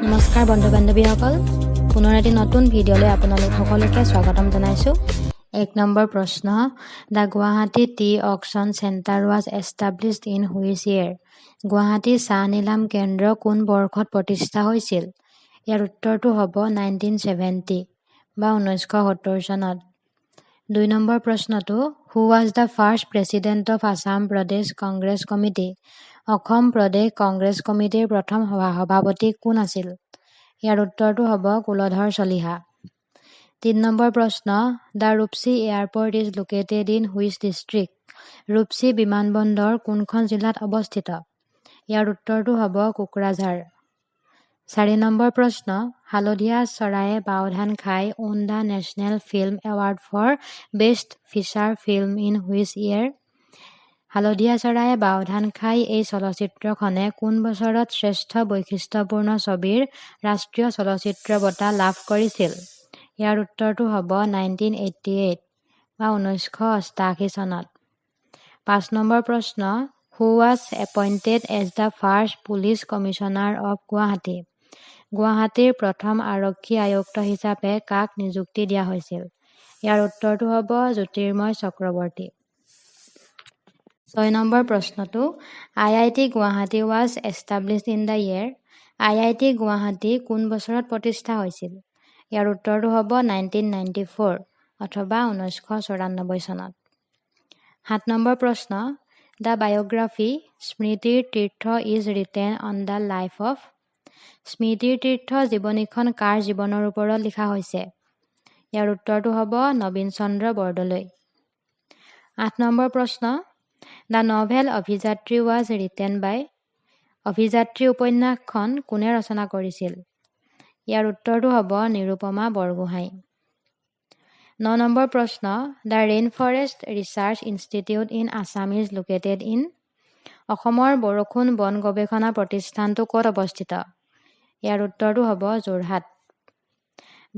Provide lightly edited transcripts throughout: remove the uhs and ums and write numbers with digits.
নমস্কাৰ বন্ধু বান্ধৱীসকল, পুনৰ এটি নতুন ভিডিঅ'লৈ আপোনালোক সকলোকে স্বাগতম জনাইছোঁ। 1 নম্বৰ প্ৰশ্ন, The Guwahati Tea Auction Centre was established in which year? Guwahati চাহ নিলাম কেন্দ্ৰ কোন বৰ্ষত প্ৰতিষ্ঠা হৈছিল? ইয়াৰ উত্তৰটো হ'ব 1970 বা 1970 চনত। 2 নম্বৰ প্ৰশ্নটো, Who was the first president of Assam Pradesh Congress Committee? Assam Pradesh Congress কমিটিৰ প্ৰথম সভাপতি কোন আছিল? ইয়াৰ উত্তৰটো হ'ব কুলধৰ চলিহা। 3 নম্বৰ প্ৰশ্ন, The Rupsi Airport is located in which district? ৰূপচী বিমানবন্দৰ কোনখন জিলাত অৱস্থিত? ইয়াৰ উত্তৰটো হ'ব কোকৰাঝাৰ। 4 নম্বৰ প্ৰশ্ন, হালধীয়া চৰায়ে বাওধান খাই won the National Film Award for Best Feature Film in which year? হালধীয়া চৰায়ে বাওধান খাই এই চলচ্চিত্ৰখনে কোন বছৰত শ্ৰেষ্ঠ বৈশিষ্ট্যপূৰ্ণ ছবিৰ ৰাষ্ট্ৰীয় চলচ্চিত্ৰ বঁটা লাভ কৰিছিল? ইয়াৰ উত্তৰটো হ'ব 1988 বা 1988 চনত। 5 নম্বৰ প্ৰশ্ন, Who was appointed as the first Police Commissioner of Guwahati? গুৱাহাটীৰ প্ৰথম আৰক্ষী আয়ুক্ত হিচাপে কাক নিযুক্তি দিয়া হৈছিল? ইয়াৰ উত্তৰটো হ'ব জ্যোতিৰ্ময় চক্ৰৱৰ্তী। 6 নম্বৰ প্ৰশ্নটো, IIT Guwahati was established in the year? IIT Guwahati কোন বছৰত প্ৰতিষ্ঠা হৈছিল? ইয়াৰ উত্তৰটো হ'ব 1994 অথবা 1994 চনত। 7 নম্বৰ প্ৰশ্ন, The biography Smritir Tirtha is written on the life of? স্মৃতিৰ তীৰ্থ জীৱনীখন কাৰ জীৱনৰ ওপৰত লিখা হৈছে? ইয়াৰ উত্তৰটো হ'ব নবীন চন্দ্ৰ বৰদলৈ। 8 নম্বৰ প্ৰশ্ন, The novel Abhijatri was written by? অভিযাত্ৰী উপন্যাসখন কোনে ৰচনা কৰিছিল? ইয়াৰ উত্তৰটো হ'ব নিৰুপমা বৰগোহাঁই। 9 নম্বৰ প্ৰশ্ন, The Rain Forest Research Institute in Assam is located in? অসমৰ বৰষুণ বন গৱেষণা প্ৰতিষ্ঠানটো ক'ত অৱস্থিত? ইয়াৰ উত্তৰটো হ'ব যোৰহাট।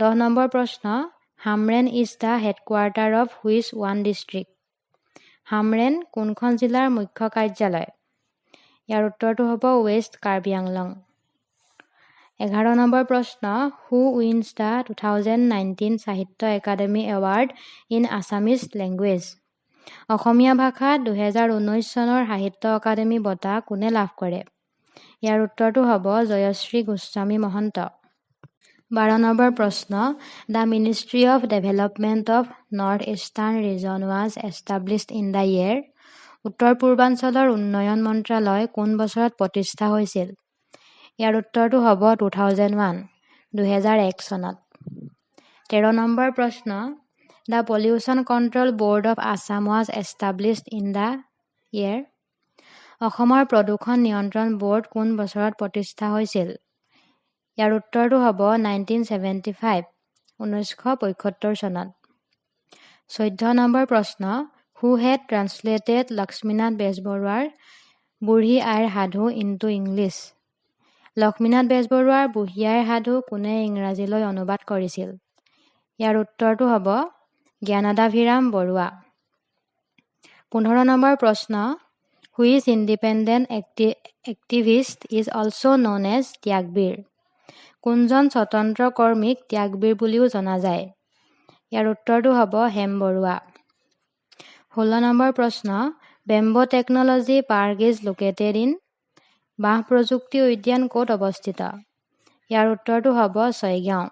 10 নম্বৰ প্ৰশ্ন, Hamren is the headquarter of which one district? Hamren কোনখন জিলাৰ মুখ্য কাৰ্যালয়? ইয়াৰ উত্তৰটো হ'ব ৱেষ্ট কাৰ্বি আংলং। 11 নম্বৰ প্ৰশ্ন, Who wins the 2019 Sahitya Akademi Award in Assamese language? অসমীয়া ভাষাত 2019 চনৰ সাহিত্য অকাডেমী বঁটা কোনে লাভ কৰে? ইয়াৰ উত্তৰটো হ'ব জয়শ্ৰী গোস্বামী মহন্ত। 12 নম্বৰ প্ৰশ্ন, The Ministry of Development of North Eastern Region was established in the year? উত্তৰ পূৰ্বাঞ্চলৰ উন্নয়ন মন্ত্ৰালয় কোন বছৰত প্ৰতিষ্ঠা হৈছিল? ইয়াৰ উত্তৰটো হ'ব 2001, 2001 চনত। 13 নম্বৰ প্ৰশ্ন, The Pollution Control Board of Assam was established in the year? অসমৰ প্ৰদূষণ নিয়ন্ত্ৰণ ব'ৰ্ড কোন বছৰত প্ৰতিষ্ঠা হৈছিল? ইয়াৰ উত্তৰটো হ'ব 1975, 1975 চনত। 14 নম্বৰ প্ৰশ্ন, Who had translated Lakshminath বেজবৰুৱাৰ বুঢ়ী আইৰ সাধু into English? Lakshminath বেজবৰুৱাৰ বুঢ়ী আইৰ সাধু কোনে ইংৰাজীলৈ অনুবাদ কৰিছিল? ইয়াৰ উত্তৰটো হ'ব জ্ঞানদাভিৰাম বৰুৱা। 15 নম্বৰ প্ৰশ্ন, Which independent activist is also known as Tyagbir? কোনজন স্বতন্ত্ৰ কৰ্মীক ত্যাগবীৰ বুলিও জনা যায়? ইয়াৰ উত্তৰটো হ'ব হেম বৰুৱা। 16 নম্বৰ প্ৰশ্ন, Bamboo Technology Park is located in? বাঁহ প্ৰযুক্তি উদ্যান ক'ত অৱস্থিত? ইয়াৰ উত্তৰটো হ'ব ছয়গাঁও।